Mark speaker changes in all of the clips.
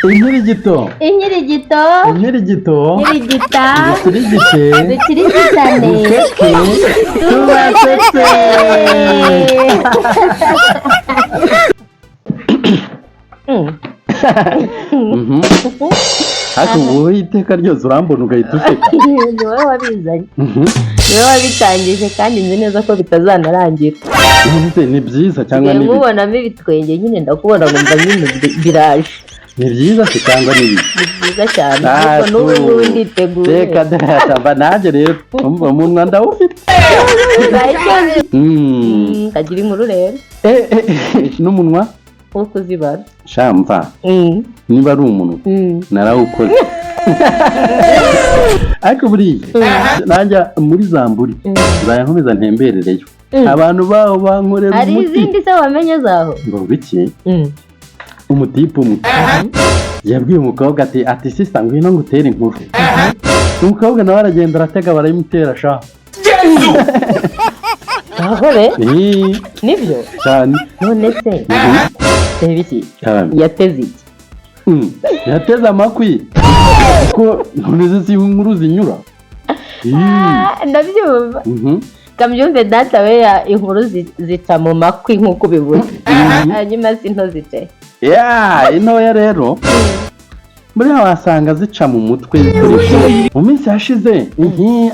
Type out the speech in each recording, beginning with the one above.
Speaker 1: Inkirigito.
Speaker 2: Inkirigito.
Speaker 1: Inkirigito.
Speaker 2: Inkirigita.
Speaker 1: Dukirigite.
Speaker 2: Dukirigitane.
Speaker 1: Duseke. Tubasetse. Ariko wowe iteka ryose urambona ugahita useka.
Speaker 2: Ni wowe wabizanye. Ni wowe wabitangije kandi nzi neza ko bitazanarangira.
Speaker 1: None ni byiza cyangwa ni bibi?
Speaker 2: Nkubonamo ibitwenge nyine, ndakubona nkumva nyine biraje.
Speaker 1: Ni byiza se cyangwa ni bibi?
Speaker 2: Ni byiza cyane, ariko n'ubu ngubu nditeguye.
Speaker 1: Reka data, nanjye rero umva umunwa ndawufite.
Speaker 2: Kagira inkuru rero.
Speaker 1: N'umunwa
Speaker 2: wo kuzibara.
Speaker 1: Shamva niba ari umunwa narawukoze, ariko buriya nanjye muri zamburi nzajya nkomeza ntemberereyo abantu baho bankorera
Speaker 2: hari
Speaker 1: umuti.
Speaker 2: Izindi se wamenye zaho?
Speaker 1: Ngo biki? Umutipe umwe yabwiye umukobwa ati "Sister, ngwino ngutere inkuru." Umukobwa nawe aragenda aratega, barayimutera sha.
Speaker 2: Aho re? Nibyo?
Speaker 1: Cyane.
Speaker 2: None se reba iki?
Speaker 1: Cyane.
Speaker 2: Yateze iki?
Speaker 1: Yateze amakwi kuko none si inkuru zinyura.
Speaker 2: Ndabyumva. Kabyumve data we, inkuru zica mu makwi nk'uko ubivuze, hanyuma si nto zice?
Speaker 1: Ya, intoya rero buriya wasanga zica mu mutwe mu minsi yashize,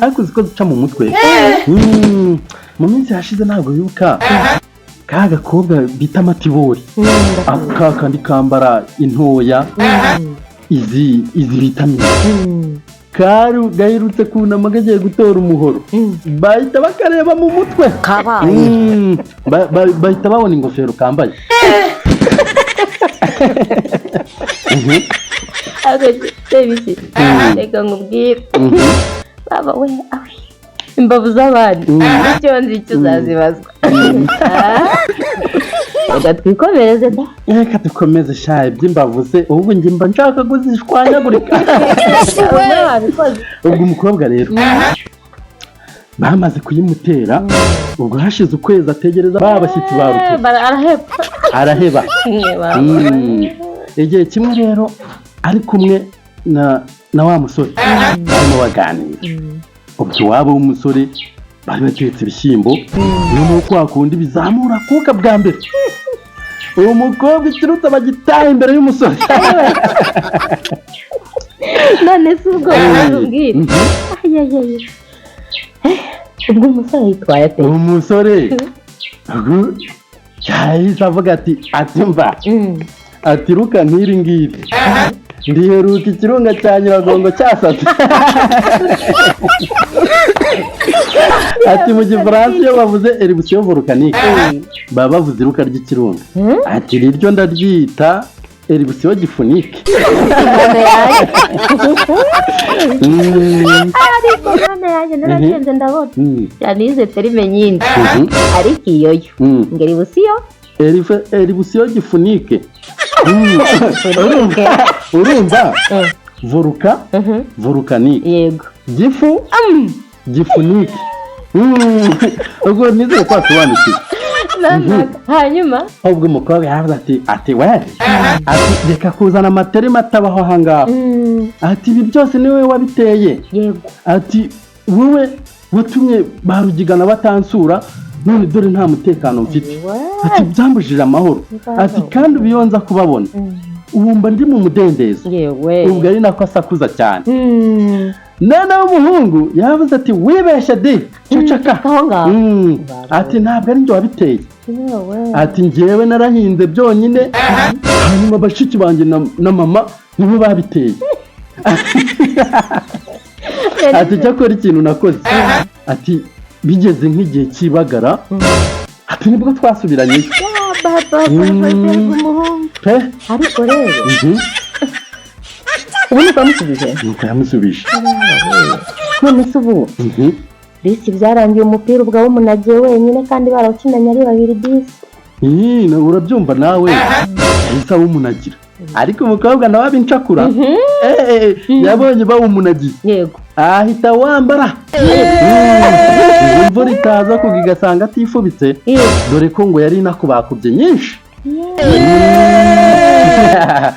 Speaker 1: ariko uziko zica mu mutwe. Mu minsi yashize, ntabwo wibuka ka gakobwa bita Matibori, aka kandi kambara intoya, izi bita mini, kari gaherutse kunama kagiye gutora umuhoro, bahita bakareba mu mutwe.
Speaker 2: Kabaye.
Speaker 1: Bahita babona ingofero kambaye.
Speaker 2: Sebiki, reka nkubwire, baba we, awe imbavu z'abandi, icyo nzi icyo uzazibazwa. Reka twikomereze da.
Speaker 1: Reka dukomeze sha, iby'imbavu se ubu njye mba nshaka ko zishwanyagurika.
Speaker 2: Ubwo wabikoze.
Speaker 1: Ubwo umukobwa rero bamaze kuyimutera, ubwo hashize ukwezi ategereza ba bashyitsi ba rutuku.
Speaker 2: Araheba.
Speaker 1: Araheba. Igihe kimwe rero ari kumwe na wa musore, barimo baganira, ubwo iwabo w'umusore bari batetse ibishyimbo, noneho kwa kundi bizamura akuka bwa mbere, uwo mukobwa ikirutse bagitaha imbere y'umusore.
Speaker 2: None se ubwo ubwira, ubwo umusore yitwaye ate?
Speaker 1: Umusore yahise avuga ati "Mva," ati "ruka nk'iri ngiri ndiheruka ikirunga cya Nyiragongo cyasatse." Ati mu Gifaransa iyo bavuze éruption volcanique baba bavuze iruka ry'ikirunga. Ati "Riryo ndaryita éruption gifunike."
Speaker 2: Ariko mwana yanjye, naragenze ndabona cyane terime nyinshi, ariko iyo yo ngo éruption
Speaker 1: Éruption gifunike. Urumva volcan, volcanique.
Speaker 2: Yego.
Speaker 1: Gifu, gifunike. Ubwo nizere ko wasobanukiwe.
Speaker 2: Hanyuma?
Speaker 1: Ubwo umukobwa yaravuze ati "We," ati "reka kuzana amaterima atabaho aha ngaha." Ati "Ibi byose ni wowe wabiteye."
Speaker 2: Yego.
Speaker 1: Ati "Wowe watumye ba Rugigana batansura, none dore nta mutekano mfite." Ati "Byambujije amahoro." Ati "Kandi ubu iyo nza kubabona ubu mba ndi mu mudendezo."
Speaker 2: Yewe.
Speaker 1: Ubwo ari nako asakuza cyane. Noneho umuhungu yavuze ati "Wibeshye di, ceceka."
Speaker 2: Aho ngaho.
Speaker 1: Ati "Ntabwo ari njye wabiteye." Ati "Njyewe narahinze byonyine, hanyuma bashiki banjye na mama nibo babiteye." Ati "Cyakora ikintu nakoze," ati "bigeze nk'igihe cy'ibagara," ati "nibwo twasubiranye."
Speaker 2: Umuhungu
Speaker 1: pe.
Speaker 2: Ariko rero ubu niko yamusubije.
Speaker 1: Nuko yamusubije.
Speaker 2: None se ubu bisi byarangiye, umupira ubwawe umuntu agiye wenyine kandi barawukinanye ari babiri bisi.
Speaker 1: Urabyumva nawe, yahise awumunagira, ariko umukobwa nawe abincakura, yabonye bawumunagiye,
Speaker 2: yego,
Speaker 1: ahita wambara imvura itaza kugwa igasanga atifubitse, dore ko ngo yari inakubakubye nyinshi.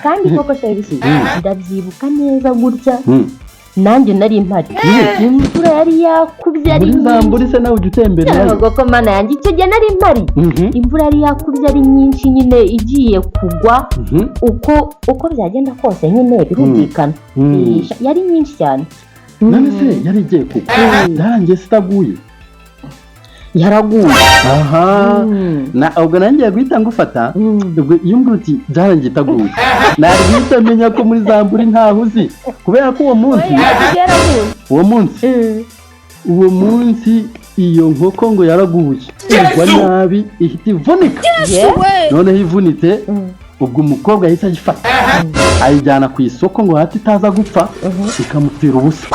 Speaker 2: Kandi koko serivisi ndabyibuka neza gutya, nanjye nari mpari, imvura yari yakubye ari
Speaker 1: Muri Zamburi se nawe ujya utembererayo?
Speaker 2: Yego ko mana yanjye, icyo gihe nari mpari. Imvura yari yakubye ari nyinshi nyine, igiye kugwa. Uko byagenda kose nyine birumvikana. Yari nyinshi cyane.
Speaker 1: None se yari igiye kugwa, byarangiye se itaguye?
Speaker 2: Yaraguye.
Speaker 1: Aha. Na ubwo nanjye guhita ngufata. Ubwo iyo umbwira uti byarangiye itaguye, nari guhita menya ko muri Zamburi ntaho uzi, kubera ko uwo munsi
Speaker 2: Oya, yaraguye.
Speaker 1: Uwo munsi iyo nkoko ngo yaraguye, igwa nabi, ihita ivunika. Noneho ivunitse, ubwo umukobwa yahise ayifata ayijyana ku isoko ngo hato itaza gupfa ikamupfira ubusa.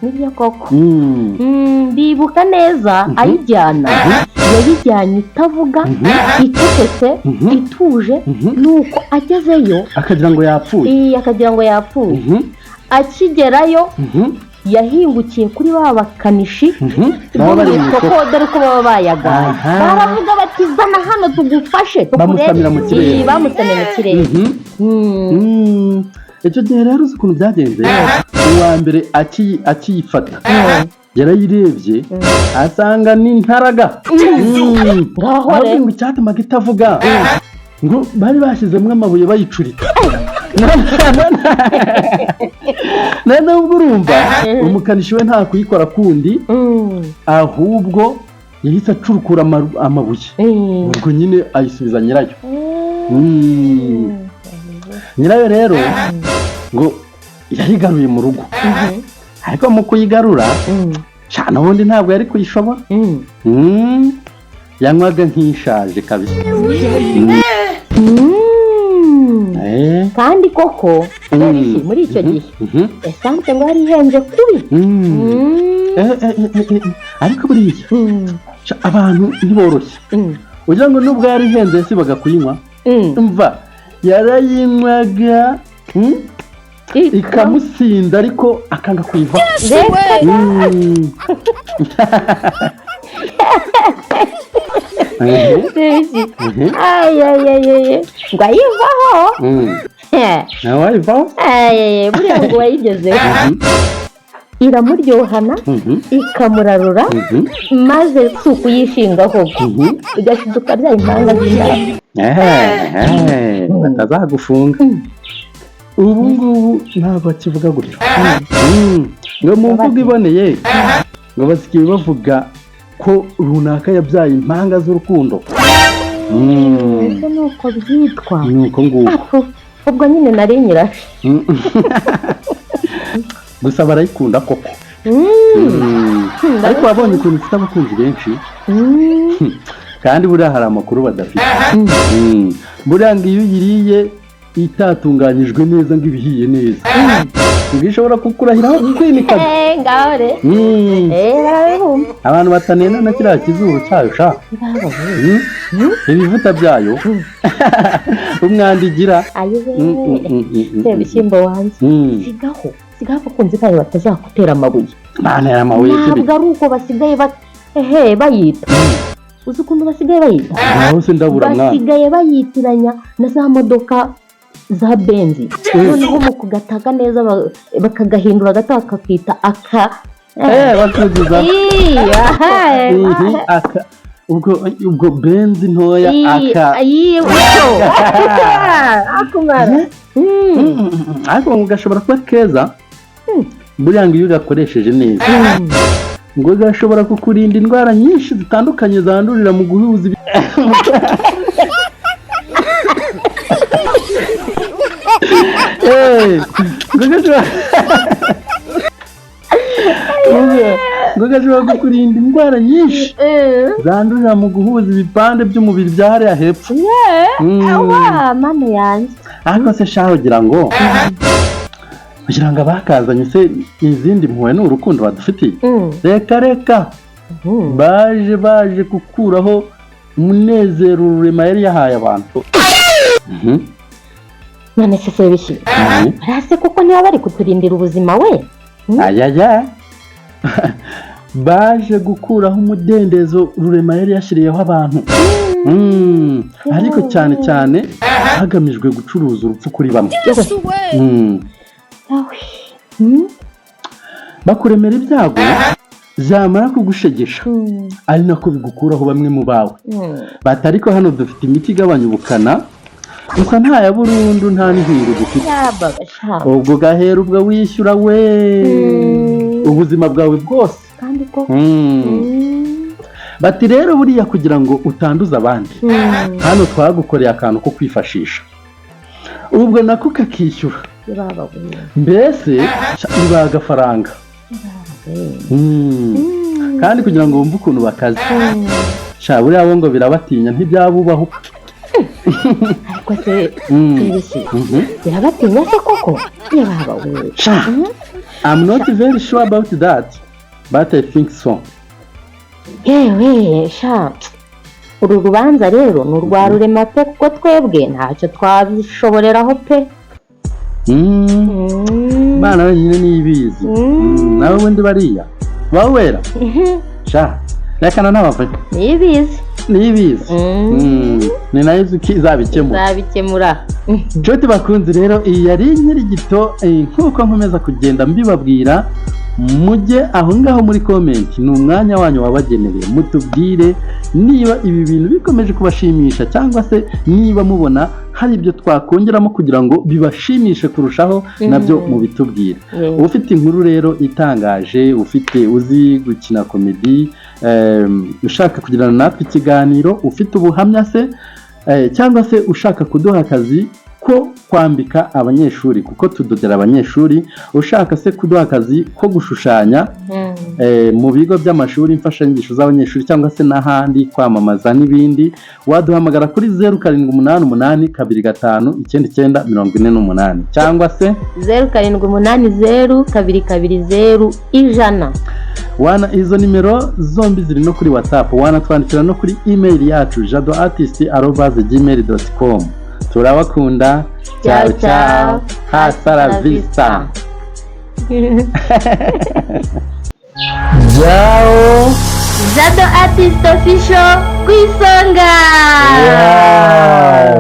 Speaker 2: Nibyo koko. Ndibuka neza ayijyana, yayijyanye itavuga, icecetse, ituje. Nuko agezeyo
Speaker 1: akagira ngo yapfuye.
Speaker 2: Akagira ngo yapfuye. Akigerayo yahingukiye kuri ba bakanishi bo
Speaker 1: Baba
Speaker 2: mu
Speaker 1: bari mu
Speaker 2: isoko,
Speaker 1: isoko.
Speaker 2: Dore ko baba bayagaye. Baravuga bati: "Zana hano tugufashe tukurebe."
Speaker 1: Bamusamira mu kirere.
Speaker 2: Bamusamira mu kirere.
Speaker 1: Icyo gihe rero uzi ukuntu byagenze? Uwa mbere akiyifata yarayirebye asanga ni intaraga.
Speaker 2: Ngaho
Speaker 1: Ahubwo
Speaker 2: rero.
Speaker 1: ngo icyatumaga itavuga ngo bari bashyizemo amabuye bayicurika. Noneho ubwo urumva umukanishi we nta kuyikora kundi, ahubwo yahise acurukura amabuye. Ubwo nyine ayisubiza nyirayo. Nyirayo rero ngo yayigaruye mu rugo, ariko mu kuyigarura cyane ubundi ntabwo yari kuyishobora. Yanywaga nk'ishaje kabisa.
Speaker 2: Kandi koko iki, muri icyo gihe essence ngo yari ihenze kubi.
Speaker 1: Ariko buriya sha, abantu ntiboroshye. Ugira ngo nubwo yari ihenze yasibaga kuyinywa? Mva, yarayinywaga, ikamusinda, ariko akanga kuyivaho.
Speaker 2: Reka. Ay, ay, ay, ay, ngo ayivaho.
Speaker 1: Nawe wayivaho?
Speaker 2: Ay, ay, buriya ngo wayigezeho iramuryohana, ikamurarura, maze si ukuyishingaho, ugashiduka bya impanga z'indabo.
Speaker 1: Ehe, batazagufunga. Ubu ngubu ntabwo bakivuga gutyo. Ngo mu mvugo iboneye ngo basigaye bavuga ko runaka yabyaye impanga z'urukundo.
Speaker 2: Ese ni uko byitwa?
Speaker 1: Ni uko nguko.
Speaker 2: Aho, ubwo nyine nari nyirashe.
Speaker 1: Gusa barayikunda koko. Ariko wabonye ukuntu ifite abakunzi benshi? Kandi buriya hari amakuru badafite. Buriya ngo iyo uyiriye itatunganyijwe neza, ngo ibihiye neza, ngo ishobora kukurahiraho kwimikaga.
Speaker 2: Ngaho re. Barabibumva.
Speaker 1: Abantu batanena na kiriya kizuru cyayo sha. Ibivuta byayo, umwanda igira.
Speaker 2: Ayiwe, Sebishyimbo wanjye, sigaho, sigaho, abakunzi bayo batazakutera amabuye.
Speaker 1: Mana, ya mabuye
Speaker 2: Ntabwo
Speaker 1: kibi.
Speaker 2: ari uko basigaye ehe bayita, uzi ukuntu basigaye bayita?
Speaker 1: Naho se ndabura mwana.
Speaker 2: Basigaye bayitiranya na za modoka za Benz, noneho mu kugataka neza bakagahindura gato bakakita aka.
Speaker 1: Bakuzuza.
Speaker 2: Ii, aha.
Speaker 1: Aka, ubwo Benz ntoya.
Speaker 2: Ii,
Speaker 1: Aka.
Speaker 2: Ii, utyo. Akumara.
Speaker 1: Ariko ngo gashobora kuba keza buriya, ngo iyo ugakoresheje neza ngo gashobora kukurinda indwara nyinshi zitandukanye zandurira mu guhuza ngo gashobora kukurinda indwara nyinshi zandurira mu guhuza ibipande by'umubiri bya hariya hepfo.
Speaker 2: Awa, mana yanjye.
Speaker 1: Ariko se shaho, ugira ngo abakazanye se izindi mpuhwe ni urukundo badufitiye? Reka reka. Baje gukuraho umunezero Rurema yari yahaye abantu.
Speaker 2: None se Sebishyimbo, barase kuko niba bari kuturindira ubuzima we?
Speaker 1: Ayaya, baje gukuraho umudendezo Rurema yari yashyiriyeho abantu. Ariko cyane cyane hagamijwe gucuruza urupfu kuri bamwe.
Speaker 2: Awe.
Speaker 1: Bakuremera ibyago byamara kugushegesha, ari nako bigukuraho bamwe mu bawe. Bati ariko hano dufite imiti igabanya ubukana, gusa nta ya burundu, nta n'inkingo dufite.
Speaker 2: Yabaga sha.
Speaker 1: Ubwo gahera ubwo wishyura we ubuzima bwawe bwose.
Speaker 2: Kandi ko
Speaker 1: Bati rero buriya kugira ngo utanduza abandi, hano twagukoreye akantu ko kwifashisha, ubwo nako kakishyura.
Speaker 2: Baba we.
Speaker 1: Mbese ibaha agafaranga. Kandi kugira ngo wumve ukuntu bakaze sha, buriya bo ngo birabatinya, ntibyabubaho.
Speaker 2: Ariko se ibiki? Birabatinya se koko? Yababa we.
Speaker 1: Sha, I'm not very sure about that, but I think so.
Speaker 2: Yewe sha, uru rubanza rero ni urwa Rurema pe, kuko twebwe ntacyo twabishoboreraho pe.
Speaker 1: Imana wenyine niyo ibizi. Nawe ubundi bariya bawera sha, rekana n'abavayo.
Speaker 2: Niyo ibizi.
Speaker 1: Niyo ibizi. Ni nayo izi ko izabikemura.
Speaker 2: Izabikemura.
Speaker 1: Nshuti bakunzi rero, iyi yari inkirigito. Nk'uko nkomeza kugenda mbibabwira, mujye aho ngaho muri comment, ni umwanya wanyu wabagenewe, mutubwire niba ibi bintu bikomeje kubashimisha, cyangwa se niba mubona hari ibyo twakongeramo kugira ngo bibashimishe kurushaho, nabyo mubitubwire. Ufite inkuru rero itangaje, ufite uzi gukina comedy, ushaka kugirana natwe ikiganiro, ufite ubuhamya se, cyangwa se ushaka kuduha akazi ko kwambika abanyeshuri, kuko tudodera abanyeshuri, ushaka se kuduha akazi ko gushushanya mu bigo by'amashuri, imfashanyigisho z'abanyeshuri, cyangwa se n'ahandi, kwamamaza n'ibindi, waduhamagara kuri 0788259948, cyangwa se
Speaker 2: 0780220100.
Speaker 1: Wana izo nimero zombi ziri no kuri WhatsApp, wanatwandikira no kuri email yacu jadoartist@gmail.com. Turabakunda. Ciao ciao, hasta la vista. Ciao.
Speaker 2: Jado Artist Official ku isonga.
Speaker 1: Yeah.